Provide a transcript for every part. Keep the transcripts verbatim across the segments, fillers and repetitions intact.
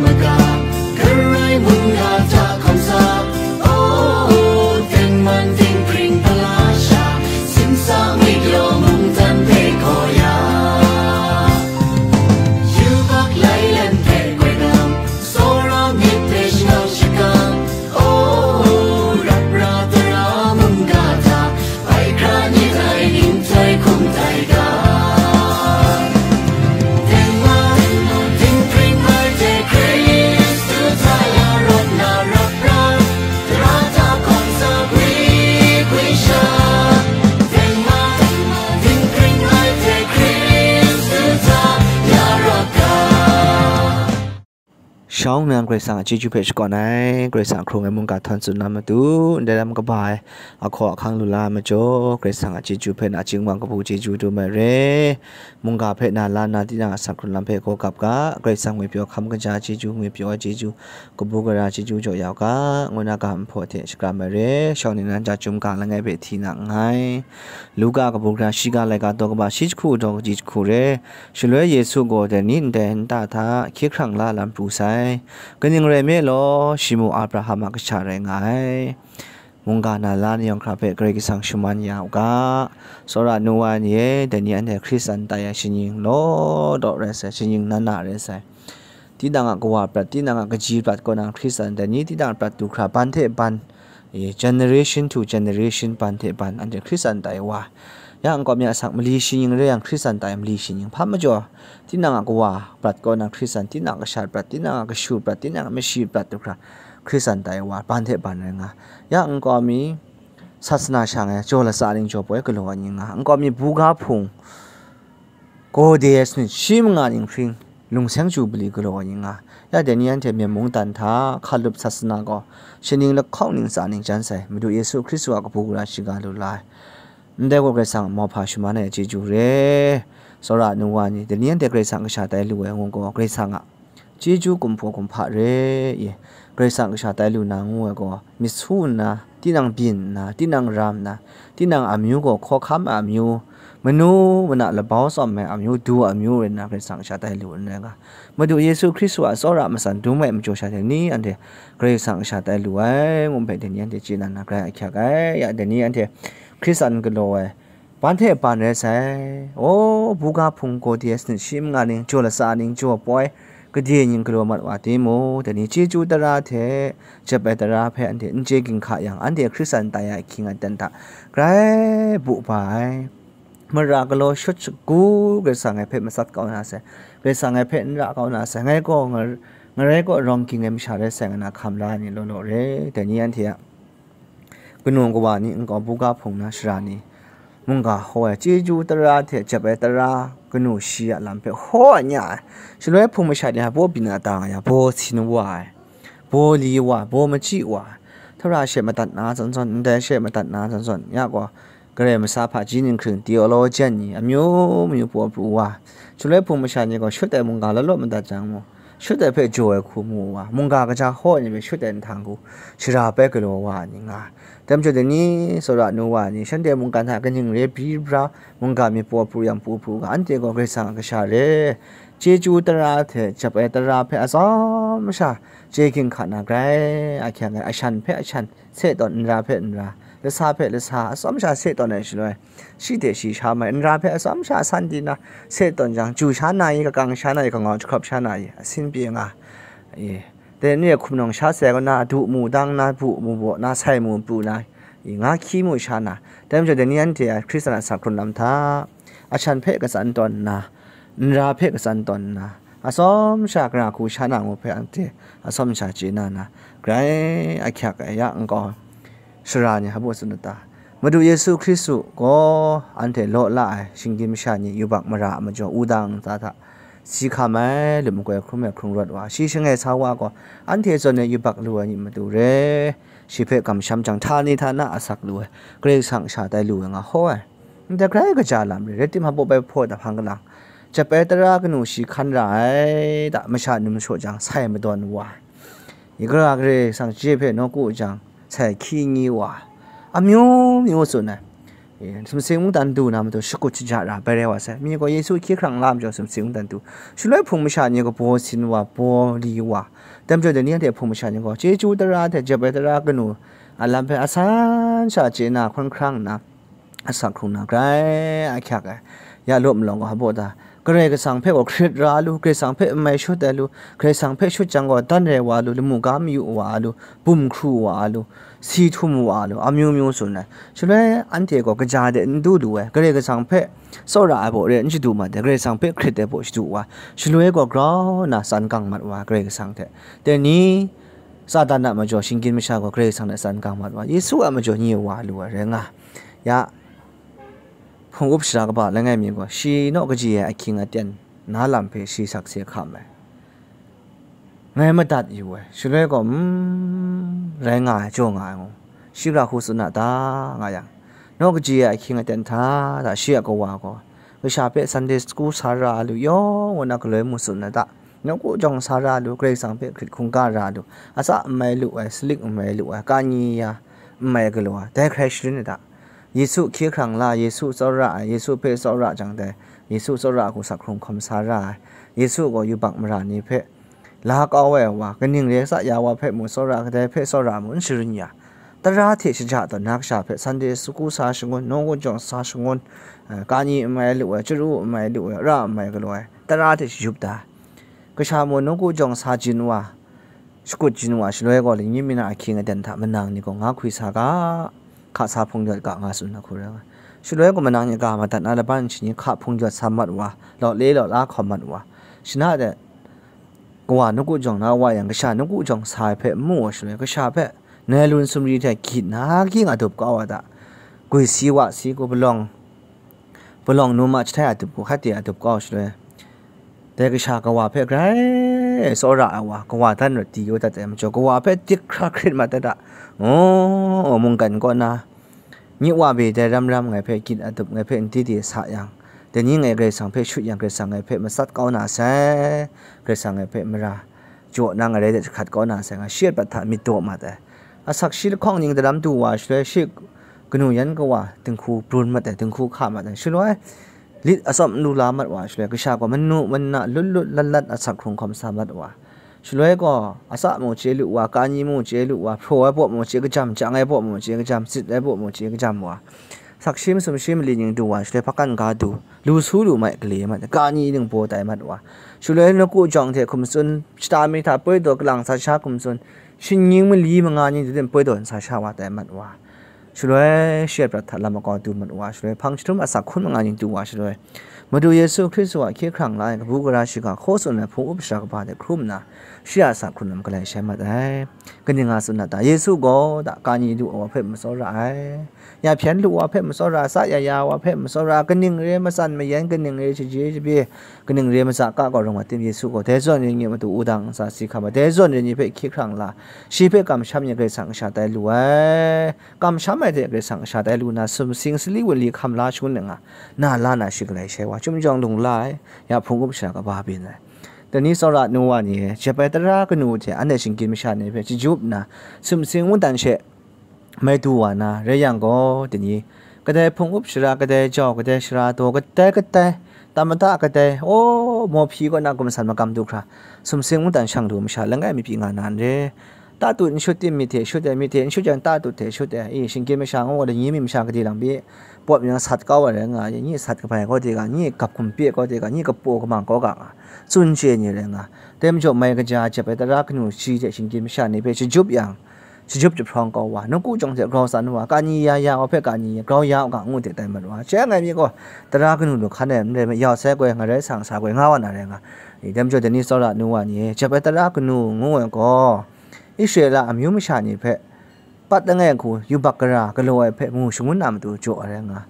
Maga, Karai mungga hta hkawm sa, o, tengman dinghpring pala sha, simsa ngwit law mungdan hpe gaw ya. Yubak lai len hpe goi nang, tsawra myit hpe shangau shakang, o, rap ra tara mungga hta, bai hkra ni tai ning tai hkum tai ga. Tengman, dinghpring bai hte Hkristu hta la rawt na rap ra, tara hta hkawm sa gwi gwi sha. Tengman, dinghpring bai hte Hkristu hta la rawt ga. Shawng nnan Karai Kasang a chyeju hpe shakawn ai, Karai Kasang a hkrung ai mungga htawn tsun na matu, ndai lam kaba ai ahkaw ahkang lu la ai majaw, Karai Kasang a chyeju hpe na chying wang kabu chyeju dum ai re. Mungga hpe na la nna tinang a asak hkrun lam hpe gaw gap ga, Karai Kasang ngwi pyaw hkam kaja chyeju, ngwi pyaw ai chyeju, kabu gara chyeju jaw ya u ga, ngu na ga nhpaw hte shakram ai re. Shawng nnan ja chyum ga langai hpe hti na nngai. Luka kabu gara shiga laika daw kaba shi jahku daw kaji jahku re. Shaloi Yesu gaw dai ni ndai nta hta hkye hkrang la lam pru sai. Kaning rai nme law, shi mung Abraham a kasha rai nga ai. Mungga na la ni yawng hkra hpe Karai Kasang shaman ya u ga. Tsawra nu wa ni e, dai ni anhte Hkristan tai ai shaning law daw rai sai, shaning na na rai sai. Tinang a kawa prat, tinang a kaji prat kaw na Hkristan dai ni, tinang a prat du hkra, ban hte ban, e, generation to generation, ban hte ban, anhte Hkristan tai wa. Ya nkau mi a asak mali shaning re yang, Hkristan tai mali shaning hpa majaw, tinang a kawa prat kaw na Hkristan, tinang a kasha prat, tinang a kashu prat, tinang a mashi prat du hkra, Hkristan tai wa, ban hte ban rai nga. Ya nkau mi sasana sha ngai jaw latsa ning jaw poi galaw ai ni nga, nkau mi buga hpung, gaw de ai sanit shi manga ning hpring, lungseng jubili galaw ai ni nga, ya dai ni anhte Myen mungdan hta hkalup sasana gaw, shaning lahkawng ning tsa ning jan sai, Madu Yesu Hkristu a kabu gara shiga lu la ai. Ndai gaw Karai Kasang mauhpa shaman ai chyeju re. Tsawra nu wa ni, dai ni anhte Karai Kasang kasha tai lu ai ngu gaw, Karai Kasang a chyeju kumhpaw kumhpa re i, Karai Kasang kasha tai lu na ngu ai gaw, myit su nna, tinang byin nna, tinang ram nna, tinang amyu gaw hkawhkam ai amyu, manu mana labau tsawm ai amyu, du ai amyu rai nna, Karai Kasang kasha tai lu n rai nga. Madu Yesu Hkristu a tsawra matsan dum ai majaw sha dai ni anhte Karai Kasang kasha tai lu ai, ngu hpe dai ni anhte chye na na grai ahkyak ai. Ya dai ni anhte Hkristan galaw ai, ban hte ban rai sai. O, buga hpung gaw de ai sanit shi manga ning jaw latsa ning jaw poi, gade ning galaw mat wa timung, dai ni chyeju tara hte jep ai tara hpe anhte n chye ginhka yang, anhte Hkristan tai ai ahkying aten hta grai bu ba ai. Mara galaw shut shagu Karai Kasang ai hpe matsat kau na sai, Karai Kasang ai hpe n ra kau na sai, ngai gaw nga-, ngarai kaw rawng ging ai masha rai sai, nga na hkam la ai ni law law re. Dai ni anhte a kanu kawa ni, nkau buga hpung na shara ni, mungga hkaw ai chyeju tara hte jep ai tara kanu shi a lam hpe hkaw nya ai. Shaloi hpung masha ni a baw byin na ta nga yang, baw sin wa ai, baw li wa ai, baw machyi wa ai, tara she madat na zawn zawn, ndai she madat na zawn zawn, ya gaw, Karai masa hpaji ninghkring theologian ni amyu myu pawt pru wa, shaloi hpung masha ni gaw shut ai mungga law law madat jang mu, shut ai hpe jaw ai hku mu wa, mungga kaja hkaw ai ni hpe shut ai nhtang hku shara bai galaw wa ai ni nga. Dai majaw dai ni, tsawra nu wa ai ni, shanhte mungkan hta kaning re bri bra, mungga myit pawt pru yang pru pru ga, anhte gaw Karai Kasang a kasha re, chyeju tara hte jep ai tara hpe atsawm sha chye ginhka na grai ahkyak ai, ashan hpe ashan, se tawn nra hpe nra, lasa hpe lasa, atsawm sha se tawn ai shaloi, shi hte shi sha mai, nra hpe atsawm sha san di na, se tawn jang, ju sha na i, kakang sha na i, kangau jahkrawp sha na i, asin pyi nga i. Dai ni hkumnawng sha sai kaw na, du mu dang na, bu mu baw na, sai mu pru na i, nga hkyi mu sha na, dai majaw dai ni anhte a Hkristan a asak hkrun lam hta, ashan hpe katsan tawn nna, nra hpe katsan tawn nna, atsawm sha gara hku sha na ngu hpe anhte atsawm sha chye na na, grai ahkyak ai ya nkau shara ni hpa baw tsun u ta? Madu Yesu Hkristu gaw anhte law la ai shinggyim masha ni yubak mara a majaw wudang ntsa hta si hkam ai, lut makoi hkrum ai hkrung rawt wa, shi shangai sa wa gaw, anhte zawn e yubak lu ai ni matu re, shi hpe kamsham jang, htani htana asak lu ai, Karai Kasang sha tai lu ai nga hkaw ai. Ndai grai kaja lam re, rai timung, hpa baw bai hpaw da hpang kalang, jep ai tara kanu shi hkan ra ai da, masha num shaw jang sai madawn wa ai, i, gara Karai Kasang chye hpe nawku jang sai hkyi nyi wa ai, amyu myu tsun ai. Sumsing mungdan du na matu shakut shaja ra bai rai wa sai. Mi gaw Yesu hkye hkrang la majaw sumsing mungdan du. Shaloi hpung masha ni gaw baw sin wa, baw li wa. Dai majaw dai ni anhte hpung masha ni gaw chyeju tara hte jep ai tara kanu a lam hpe asan sha chye na hkawn hkrang nna, asak hkrung na grai ahkyak ai. Ya law malawng gaw hpa baw ta? Karai Kasang hpe gaw hkrit ra lu, Karai Kasang hpe n mai shut ai lu, Karai Kasang hpe shut jang gaw dan rai wa lu, lamu ga mayu wa lu, bum hkru wa lu, si htum wa lu, amyu myu tsun ai. Shaloi anhte gaw kaja de n du lu ai, Karai Kasang hpe tsawra ai baw re n shadu mat ai, Karai Kasang hpe hkrit ai baw shadu wa, shaloi gaw grau nna tsan gang mat wa Karai Kasang hte. Dai ni, Satan a majaw shinggyim masha gaw Karai Kasang hte tsan gang mat wa, Yesu a majaw nye wa lu ai rai nga. Ya, hpung up shara kaba langai mi gaw, shi naw kaji ai ahkying aten na lam hpe shi sakse hkam ai. Ngai madat yu ai, shaloi gaw, mm, rai nga ai, jaw nga ai ngu, shi ra hku tsun a ta, nga yang, naw kaji ai ahkying aten hta da shi a kawa gaw, kasha hpe Sunday school sa ra lu, yawng ngu na galoi mu tsun ai ta, nawku jawng sa ra lu, Karai Kasang hpe hkrit hkungga ra lu, atsa n mai lu ai, salik n mai lu ai, kani ya n mai galaw ai, dai hkrai sharin ai ta. Yesu hkye hkrang la, Yesu tsawra ai, Yesu hpe tsawra jang dai, Yesu tsawra hku sak hkrung hkawm sa ra ai, Yesu gaw yubak mara ni hpe la kau ai wa, kaning re sa ya wa hpe mu tsawra, kadai hpe tsawra mu n sharin ya, tara hte shaja tawn na kasha hpe Sunday school sa shangun, nawku jawng sa shangun, eh, kani n mai lu ai, chyaru n mai lu ai, ra n mai galaw ai, tara hte shayup da. Kasha mung nawku jawng sa jin wa, shakut jin wa shaloi gaw, lani mi na ahkying aten hta manang ni gaw nga hkwi sa ga, hka sa hpung yawt ga nga tsun ai hku rai nga. Shaloi gaw manang ni ga madat na laban shi ni hka hpung yawt sa mat wa, law le law la hkawm mat wa, shana de kawa nawku jawng na wa yang, kasha nawku jawng sa ai hpe n mu ai shaloi, kasha hpe nai lun sumri hte gyit na ging a dup kau ai ta? Gwi si wa si ku palawng, palawng num a jahtai a dup ku hkate a dup kau shaloi, dai kasha kawa hpe grai tsawra ai wa, kawa dan rawt di yu dat ai majaw, kawa hpe dik hkra hkrit mat dat a. O, mungkan kaw na, nye wa be dai ram ram ngai hpe gyit a dup, ngai hpe n di di sa yang, dai ni ngai Karai Kasang hpe shut yang, Karai Kasang ngai hpe matsat kau na sai, Karai Kasang ngai hpe mara jaw na ngarai de jahkrat kau na sai, nga shi a prat hta myit daw mat ai. Asak shi lahkawng ning daram du wa shaloi, shi kanu yan kawa dinghku brun mat ai, dinghku hka mat ai. Shaloi lit atsawm n lu la mat wa shaloi, kasha gaw manu mana lut lut lat lat asak hkrung hkawm sa mat wa. Shaloi gaw atsa mu chye lu wa, kani mu chye lu wa, hpraw ai baw mu chye kajam, chyang ai baw mu chye kajam, sit ai baw mu chye kajam wa, sakshi masum shi mali ning du wa shaloi, hpakan ga du, lu su lu mai gale mat, kani ningbaw tai mat wa. Shaloi nawku jawng hte hkum tsun, shata mi hta poi daw kalang sa sha hkum tsun, shingnying mali manga ni du den poi daw n sa sha wa tai mat wa. Shaloi shi a prat hta lam makau du mat wa, shaloi hpang jahtum asak hkun manga ni du wa shaloi, Madu Yesu Hkristu a hkye hkrang la ai kabu gara shiga hkaw tsun ai hpung up shara kaba hte hkrum nna, shi a asak hkrun lam galai shai mat ai. Kaning nga tsun na ta? Yesu gaw da kani du ai wa hpe matsawra ai, ya hpyen lu wa hpe matsawra, sa ya ya wa hpe matsawra, kaning re matsan mayan, kaning re shaje shabye, kaning re matsa ka gaw rawng wa tim, Yesu gaw dai zawn re ni matu wudang ntsa si hkam ai, dai zawn re ni hpe hkye hkrang la, shi hpe kamsham ni Karai Kasang kasha tai lu ai. Kamsham ai hte Karai Kasang kasha tai lu na, sumsing sali wunli hkam la shangun nga, na la na shi galai shai wa, chyum jawng lung la ai, ya hpung up shara kaba byin ai. Dai ni tsawra nu wa ni, jep ai tara kanu hte anhte shinggyim masha ni hpe chyajup nna, sumsing mungdan she mai du wa na, rai yang gaw, dai ni, kadai hpung up shara, kadai jau, kadai shara daw, kadai kadai, tamada kadai, o, mawhpyi kaw na gumsan magam du hkra, sumsing mungdan shang du masha langai mi pyi nga na n re. Tatut n shut tim, myit hte shut ai, myit hte n shut yang, tatut hte shut ai. I, shinggyim masha ngu gaw, lani mi masha gade lang pyi, pawt mi yang sat kau ai rai nga ai, nye sat kabai kau de ga, nye gap hkum pye kau de ga, nye kapaw kamang kau ga nga, tsun chye ni rai nga. Dai majaw, mai kaja jep ai tara kanu shi hte shinggyim masha ni hpe shajup yang, shajup jahprawng kau wa, nawku jawng hte grau tsan wa, kani ya ya wa hpe kani grau ya u ga ngu de tai mat wa. Chye ai mi gaw, tara kanu lu hkan ai n rai, yau sai goi, ngarai sang sa goi, nga wa na rai nga. I, dai majaw, dai ni tsawra nu wa ni, jep ai tara kanu ngu ai gaw, Israela amyu masha ni hpe pat langai hku yubak gara galaw ai hpe mu shangun na matu jaw ai rai nga.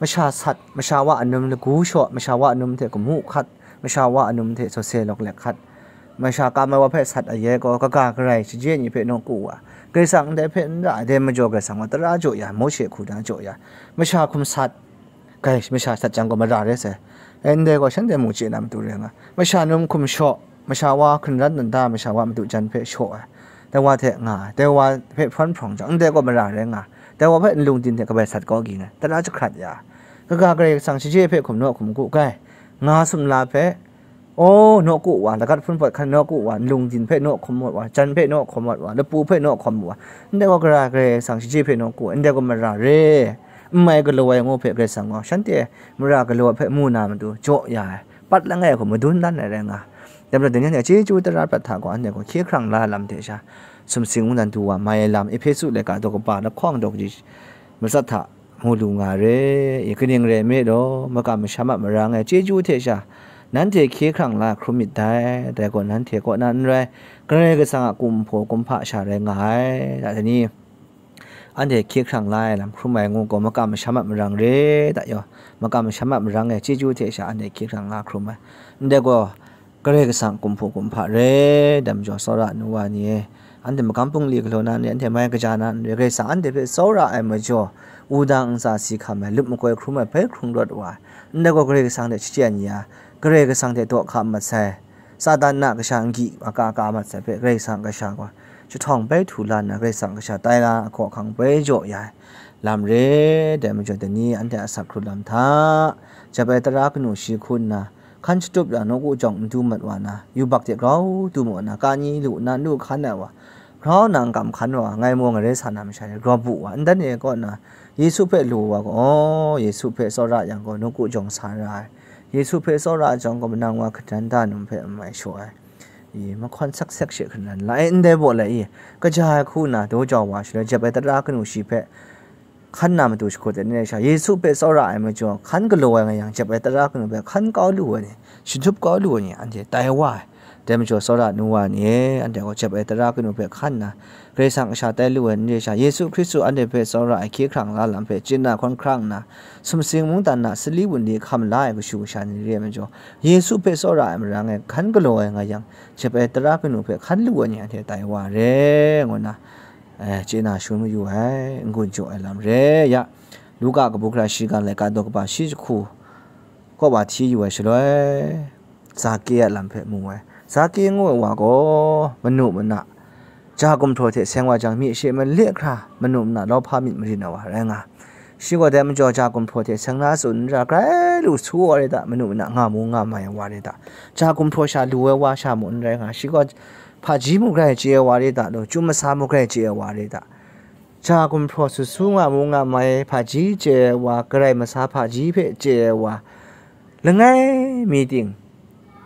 Masha sat, masha wa anum lagu shaw, masha wa anum hte gamu hkat, masha wa anum hte sawse lawk lek hkat, masha kam ai wa hpe sat aye gaw, kaga garai shaje ni hpe nawku wa, Karai Kasang ndai hpe n ra ai, dai majaw Karai Kasang gaw tara jaw ya, Mawshe hku na jaw ya, masha hkum sat, Gai masha sat jang gaw mara rai sai. Ndai gaw shanhte mung chye na matu rai nga. Masha num hkum shaw, masha wa hkungran nta masha wa madu jan hpe shaw ai. Dai wa hte nga ai. Dai wa hpe hprawn hprawng jang, ndai gaw mara rai nga. Dai wa hpe nlung din hte kabai sat kau agyi ngai, tara jahkrat ya, kaga Karai Kasang shaje hpe hkum naw hkum ku gai, nga sumla hpe, aw, nawku wa, lagat hpun pawt hkan nawku wa, nlung din hpe naw hkum mawt wa, jan hpe naw hkum mawt wa, lapu hpe naw hkum wa, ndai gaw gara Karai Kasang shaje hpe nawku, ndai gaw mara re, n mai galaw ai ngu hpe Karai Kasang gaw shanhte mara galaw ai hpe mu na matu jaw ya ai, pat langai hku madun dan ai rai nga. Dai majaw, dai ni anhte chyeju tara prat hta gaw, anhte gaw hkye hkrang la ai lam hte sha, sumsing mungdan du wa mai ai lam, Ehpesu laika daw kaba lahkawng daw kaji matsat hta mu lu nga re i, kaning rai nme law, makam masham a marang e chyeju hte sha, nanhte hkye hkrang la hkrum myit dai, dai gaw nanhte kaw na n rai, Karai Kasang a kumhpaw kumhpa sha rai nga ai, dai ni? Anhte hkye hkrang la ai lam hkrum ai ngu gaw, makam masham a marang re da yaw, makam masham a marang e chyeju hte sha anhte hkye hkrang la hkrum ai. Ndai gaw, Karai Kasang kumhpaw kumhpa re, dai majaw tsawra nu wa ni e, anhte magam bungli galaw na n re, anhte mai kaja na n re, Karai Kasang anhte hpe tsawra ai majaw, wudang ntsa si hkam ai, lup makoi hkrum ai, bai hkrung rawt wa ai. Ndai gaw, Karai Kasang hte shachyen ya, Karai Kasang hte daw hka mat sai, Satan na kasha n-gyi maka ka mat sai hpe, Karai Kasang kasha gaw jahtawng bai htu la nna, Karai Kasang kasha tai la ai hkaw hkang bai jaw ya ai lam re. Dai majaw, dai ni anhte a asak hkrut lam hta, jep ai tara kanu shi hku nna, hkan shatup ya nawku jawng n du mat wa na, yubak hte grau du mat wa na, kani lu nna n lu hkan ai wa, grau nna n kam hkan wa, ngai maw ngarai sa na masha ni grau bu wa, ndai ni kaw nna Yesu hpe lu wa gaw, aw, Yesu hpe tsawra yang gaw, nawku jawng sa ra ai. Yesu hpe tsawra ai jawng gaw, manang wa hkadan da num hpe n mai shaw ai. I, mahkawn sek sek she hkadan la ai, ndai baw lai i, kaja ai hku nna daw jau wa shaloi, jep ai tara kanu shi hpe hkan na matu shakut ai ni rai sha, Yesu hpe tsawra ai majaw, hkan galaw ai nga yang, jep ai tara kanu hpe hkan kau lu ai ni, shatup kau lu ai ni, anhte tai wa ai. Dai majaw, tsawra nu wa ni e, anhte gaw jep ai tara kanu hpe hkan nna, Karai Kasang kasha tai lu ai n re sha, Yesu Hkristu anhte hpe tsawra ai hkye hkrang la lam hpe chye na hkawn hkrang nna, sumsing mungdan na sali wunli hkam la ai kashu kasha ni re ai majaw, Yesu hpe tsawra ai marang e hkan galaw ai nga yang, jep ai tara kanu hpe hkan lu ai ni anhte tai wa re, ngu nna, eh, chye na shangun mayu ai, n-gun jaw ai lam re ya. Luka kabu gara shiga laika daw kaba shi jahku kaw wa hti yu ai shaloi, Zake a lam hpe mu ai. Zake ngu ai wa gaw manu mana ja gumhpraw hte seng wa jang, myi she male hkra manu mana lawhpa myit marin ai wa rai nga. Shi gaw dai majaw ja gumhpraw hte seng na tsun n ra, grai lu su ai wa re ta, manu mana nga mu nga mai ai wa re ta, ja gumhpraw sha lu ai wa sha mung n rai nga. Shi gaw hpaji mung grai chye ai wa re ta, law, chyum masa mung grai chye ai wa re ta, ja gumhpraw su su nga mu nga mai, hpaji chye ai wa, karai masa hpaji hpe chye ai wa, langai mi ting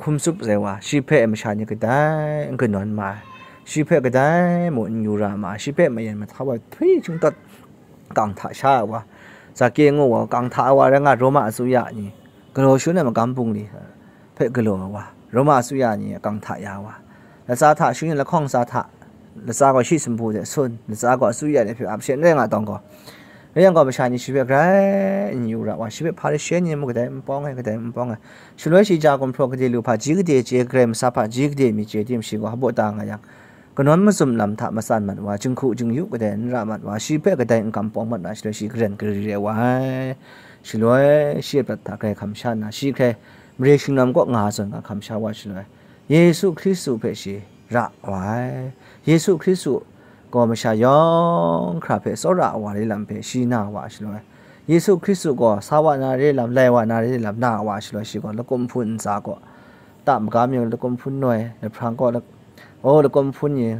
hkum tsup sai wa, shi hpe masha ni kadai n kanawn ma ai, shi hpe kadai mung n yu ra ma ai, shi hpe mayen mahtau ai hpyi shingtawt kang hta sha ai wa, Zake ngu wa, kang hta ai wa rai nga, Roma asuya ni galaw shangun ai magam bungli hpe galaw ai wa, Roma asuya ni kang hta ya ai wa, latsa hta shangun ai lahkawng tsa hta, latsa gaw shi sumpu hte sun, latsa gaw asuya ni hpe ap she n rai nga tawng gaw, rai yang gaw, masha ni shi hpe grai n yu ra wa, shi hpe Hparishe ni mung kadai n pawng ai, kadai n pawng ai. Shaloi shi ja gumhpraw gade lu, hpaji gade chye, karai masa hpaji gade mi chye tim, shi gaw hpaw ta nga yang, kanawn mazum lam hta matsan mat wa, jinghku jingyu kadai n ra mat wa, shi hpe kadai n kam pawng mat wa, shaloi shi karen kari rai wa ai. Shaloi shi a prat hta grai hkam sha nna, shi hkrai mare shingnawm kaw nga zawn nga hkam sha wa shaloi, Yesu Hkristu hpe shi ra wa ai. Yesu Hkristu gaw masha yawng hkra hpe tsawra ai wa re lam hpe shi na wa shaloi, Yesu Hkristu gaw sa wa na re lam, lai wa na re lam na wa shaloi, shi gaw lakum hpun ntsa kaw, ta maga mi lakum hpun noi, lahprang kaw la-, o, lakum hpun ni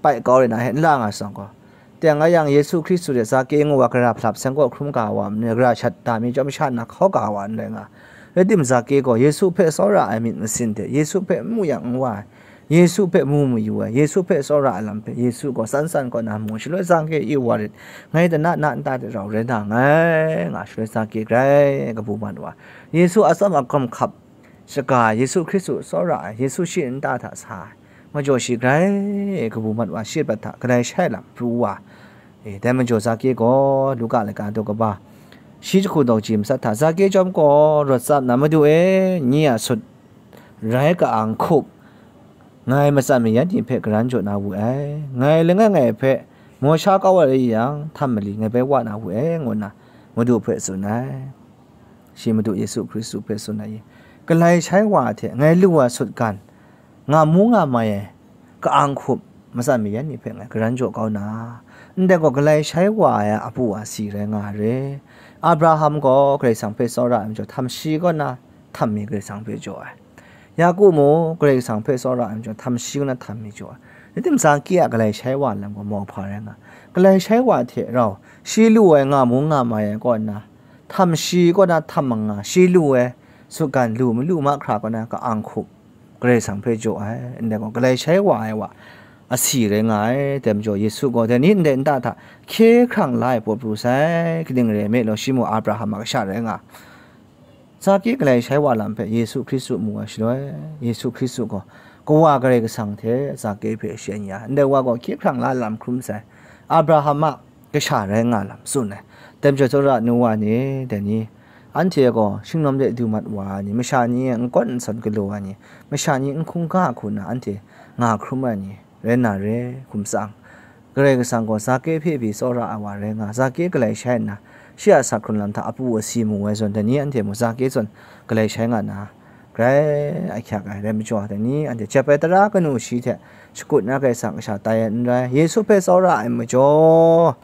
pai kau re na he n la nga shawng gaw, teng a yang Yesu Hkristu hte Zake ngu wa gara hpalap seng kaw hkrum ga wa, gara shat da mi chyawm sha nna hkau ga wa n rai nga. Rai tim, Zake gaw Yesu hpe tsawra ai myit masin hte, Yesu hpe n mu yang n wa ai, Yesu hpe mu mayu ai, Yesu hpe tsawra ai lam hpe, Yesu gaw tsan tsan kaw na mu, shaloi Zake yu wa rit, ngai tana na nta hte rau rai na nngai, nga shaloi Zake grai kabu mat wa, Yesu a tsawm a hkrum hkap shaga, Yesu Hkristu tsawra ai, Yesu shi nta hta sa ai, majaw shi grai kabu mat wa, shi a prat hta galai shai lam pru wa. E, dai majaw Zake gaw Luka laika daw kaba shi jahku daw ji matsat hta, Zake chyawm gaw rawt tsap na, Madu e, nye a sut rai ka-ang hkup, ngai matsan mayan ni hpe karan jaw na wu ai, ngai langai ngai hpe maw sha kau ai rai yang, htam mali ngai bai wa na wu ai, ngu nna Madu hpe tsun ai. Shi Madu Yesu Hkristu hpe tsun ai, galai shai wa hte ngai lu ai sutgan, nga mu nga mai ai ka-ang hkup, matsan mayan ni hpe ngai karan jaw kau na, Ndai gaw galai shai wa ai a apu a si rai nga ai re. Abraham gaw Karai Kasang hpe tsawra ai majaw, htam shi kaw na htam mi Karai Kasang hpe jaw ai. Yaku mung Karai Kasang hpe tsawra ai majaw, htam shi kaw na htam mi jaw ai. Rai timung, Zaki a galai shai wa lam gaw mauhpa rai nga ai. Galai shai wa hte rau shi lu ai nga mu nga mai ai kaw nna, htam shi kaw na htam manga shi lu ai, sutgan lu malu mahkra kaw na ka-ang hkup Karai Kasang hpe jaw ai, ndai gaw galai shai wa ai wa asi rai nga ai. Dai majaw Yesu gaw dai ni ndai nta hta hkye hkrang la ai pawt pru sai, kaning rai nme law, shi mung Abraham a kasha rai nga ai. Zaki galai shai wa lam hpe Yesu Hkristu mu ai shaloi, Yesu Hkristu gaw Kawa Karai Kasang hte Zaki hpe shi anya, ndai wa gaw hkye hkrang la lam hkrum sai, Abraham a kasha rai nga lam tsun ai. Dai majaw tsawra nu wa ni, dai ni, anhte gaw shingnawm de du mat wa ai ni, masha ni e n kawn n sawn galaw ai ni, masha ni n hkungga hku nna anhte nga hkrum ai ni rai na re, hkum tsang. Karai Kasang gaw Zaki hpe pyi tsawra ai wa rai nga, Zaki galai shai nna, shi a asak hkrun lam hta apu asi mu ai zawn, dai ni anhte mung Zaki zawn galai shai nga na, grai ahkyak ai rai majaw, dai ni anhte jep ai tara kanu shi hte shakut na Karai Kasang kasha tai ai n rai, Yesu hpe tsawra ai majaw,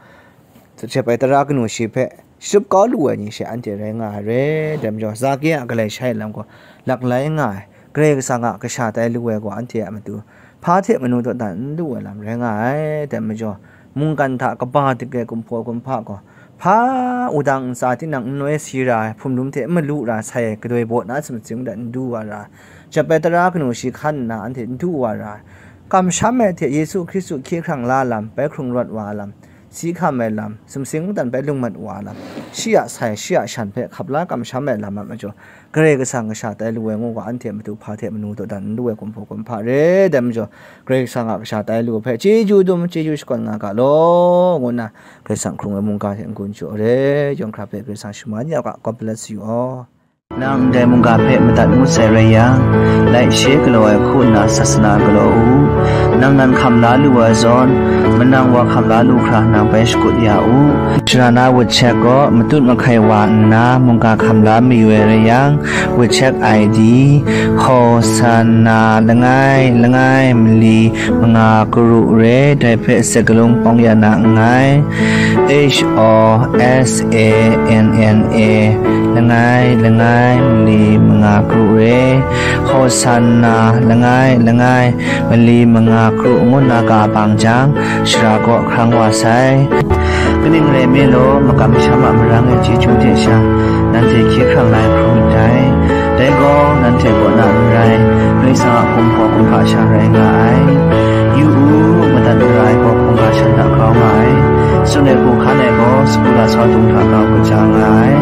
jep ai tara kanu shi hpe shatup kau lu ai ni she anhte rai nga ai re. Dai majaw, Zaki a galai shai lam gaw laklai nga ai, Karai Kasang a kasha tai lu ai gaw anhte a matu hpa hte manu dawdan n lu ai lam rai nga ai. Dai majaw, mungkan hta kaba dike kumhpaw kumhpa gaw, hpa wudang ntsa tinang n noi si ra ai, hpumlum hte n malu ra sai ai, kadoi baw na sumsing dan n du wa ra ai, jep ai tara kanu shi hkan nna anhte n du wa ra ai, kamsham ai hte Yesu Hkristu hkye hkrang la lam, bai hkrung rawt wa lam, si hkam ai lam, sumsing mungdan bai lung mat wa lam, shi a sai, shi a shan hpe hkap la kamsham ai lam a majaw, Karai Kasang kasha tai lu ai ngu ga, anhte matu hpa hte manu dawdan n lu ai kumhpaw kumhpa re. Dai majaw, Karai Kasang a kasha tai lu hpe chyeju dum, chyeju shakawn nga ga law, ngu nna Karai Kasang hkrung ai mungga hte n-gun jaw re. Yawng hkra hpe Karai Kasang shaman ya u ga. God bless you all. Nang ndai mungga hpe madat ngut sai rai yang, like, share galaw ai hku nna sasana galaw u. Nang nan hkam la lu ai zawn, manang wa hkam la lu hkra nang bai shakut ya u. Sharana WeChat gaw matut mahkai wa nna mungga hkam la mayu ai rai yang, WeChat I D, Hosanna langai langai mali manga karu re, dai hpe se galung pawng ya na nngai. H O S A N N A, langai langai mali manga karu re, Hosanna langai langai mali manga karu ngu nna ka bang jang, shara kaw hkrang wa sai. Kaning rai nme law, makam masham a marang e chyeju hte sha, nanhte hkye hkrang la ai hkrum ndai. Dai gaw, nanhte kaw na n rai, Karai Kasang a kumhpaw kumhpa sha rai nga ai. Yu u, madat mara ai gaw hkungga shan hta grau nga ai. Tsun ai hku hkan ai gaw, sagu lasau dung hta grau kaja nga ai.